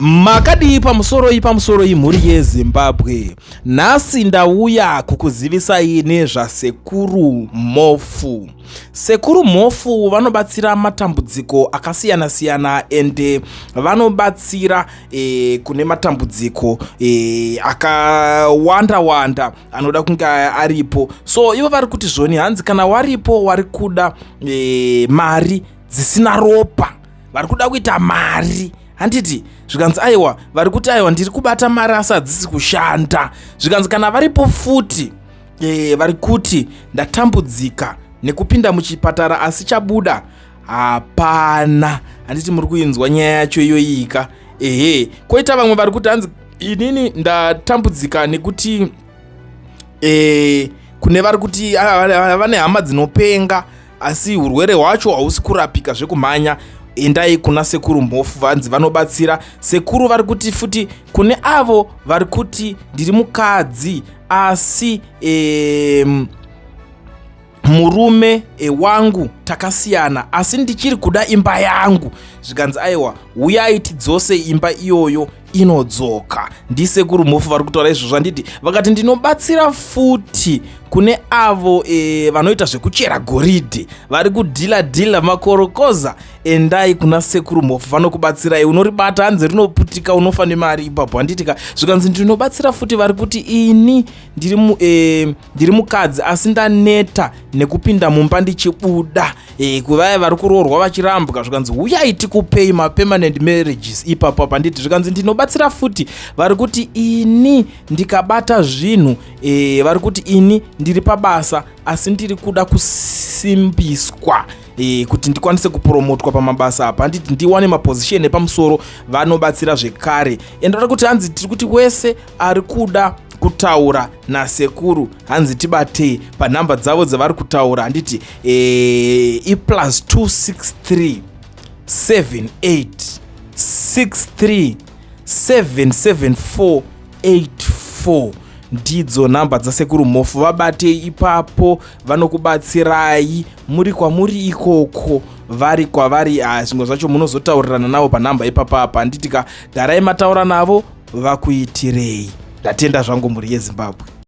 Makadii pamusoroi pamusoroi mhuri yeZimbabwe. Nhasi ndauya kukuzivisai nezvaSekuru Mhofu. Sekuru Mhofu vanobatsira matambudziko akasiyana siyana ende vanobatsira e, kune matambudziko e, akawanda wanda anoda kunge aripo. So ivo vari kuti zvoni hanzi kana waripo wari kuda e, mari dzisina ropa, vari kuda kuita mari handiti. Zvikanzi aiwa, vari kuti aiwa, ndiri kubata mari asi hadzisi kushanda. Zvikanzi kana varipo futi vari kuti ndatambudzika nekupinda muchipatara asi chabuda hapana. Handiti muri kuinzwa nyaya yacho iyoyika? Ehe, koita vamwe vari kuti hanzi inini ndatambudzika nekuti kune vari kuti vane hama dzinopenga asi urwere hwacho hausi kurapika zvekumhanya, endai kuna Sekuru Mhofu, vanzi vanobatsira. Sekuru vari kuti futi kune avo vari kuti ndiri mukadzi asi murume wangu takasiyana asi ndichiri kuda imba yangu. Zvikanzi aiwa, uyai tidzose imba iyoyo, inodzoka. Ndisekuru Mhofu vari kutaura izvozvo, handiti? Vakati ndinobatsira futi kune avo vanoita zvekuchera goridhe, vari kudhila dhila makorokoza, endai kuna Sekuru Mhofu, vanokubatsirai. Unoribata hanzi rinoputika, unofa nemari ipapo, handitika? Zvikanzi ndinobatsira futi vari kuti ini ndiri mukadzi asi ndaneta nekupinda mumba ndichibuda, kuvaya vari kuroorwa vachirambwa. Zvikanzi uyai tikupei mapermanent marriages ipapo, handiti? Zvikanzi ndinobatsira futi vari kuti ini ndikabata zvinhu, vari kuti ini ndiri pabasa asi ndiri kuda kusimbiswa kuti ndikwanise kupromotwa pamabasa apa, handiti, ndiwane maposition epamusoro. Vanobatsira zvekare. Ende kuti hanzi tiri kuti wese ari kuda kutaura nasekuru, hanzi tibatei panhamba dzavo dzavari kutaura, handiti? I +263 78 63 774 84 ndidzo nhamba dzaSekuru Mhofu. Vabatei ipapo, vanokubatsirai muri kwamuri ikoko, vari kwavari. Zvimwe zvacho munozotaurirana navo panhamba ipapapa, handitika? Garai mataura navo vakuitirei. Ndatenda zvangu, mhuri yeZimbabwe.